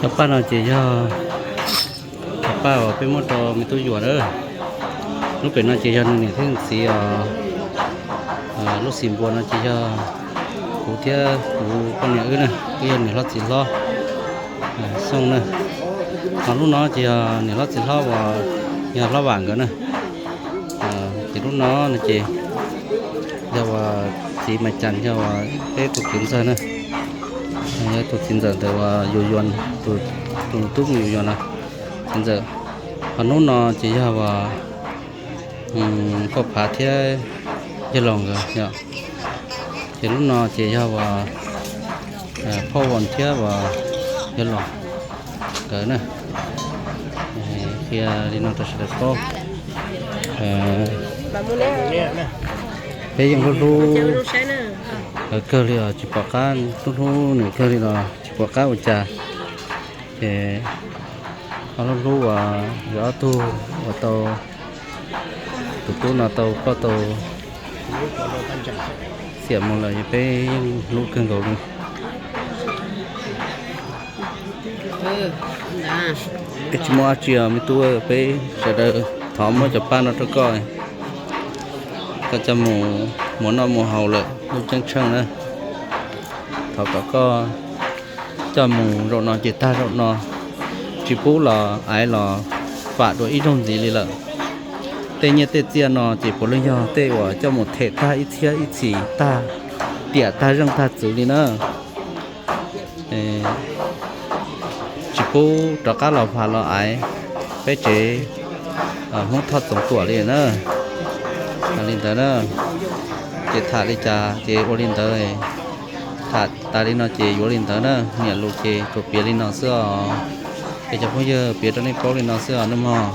Cov paj no ces yog cov paj uas peb muab rau me tub Yuam na. Lub pem no ces yog nws niam thiab nws txiv os. Lub xim npua no ces yog kuv thiab kuv poj niam wb na, wb yog niam hlob txiv hlob Xyooj na. Ho lub no ces yog niam hlob txiv hlob uas yog hlob Vam nkawd na. Ces lub no no ces yog uas txiv Maiv Cas yog uas peb tus kwv ntxawg na. Yog tus txiv ntxawm ntawm uas Yus Yuas, tus tub mus Yus Yuas no, txiv ntxawm. Ho hnub no ces yog uas Paj Phav thiab yawg laus nkawd yom. Ces lub no ces yog uas Phoj Voos thiab uas yawg laus nkawd na. Qhia li no rau sawv daws paub. Peb yeej hlub hlub kawg li os, tsis pom qab hlub hlub nws kawg li los tsis pom qab ua cas. Ces ho hlub hlub uas yog ob tug uas tau tus tub no tau koj tau xiam mus lawm, yog peb yeej hlub kawg nkaus li. Peb tsis muaj dab tsi os me tub, peb sawv daws thov muab cov paj no rau koj, koj coj mus muas noj muas haus lawm lub ceeb tsheej na. Thov kom koj coj mus zaum no ces tag zaum no, tsis pub los aiv los fam dua ib zaug ntxiv li lawm. Tej nyiaj tej txiaj no ces puav leej yog tej uas coj mus them tag ib txhiab ib txhis tag, tiam tag zeej tag txwv li na. Tsis pub rov qab los fam los aiv peb tsev Hmoob Thoj Txoov Tuam li na. Li ntawd na, ces tham li cas ces ua li ntawd, tham tas li no ces yuav li ntawd na. Niam lus ces tsuas piav li no xwb os. Es cov phooj ywg, piav rau nej paub li no xwb os nawb mog.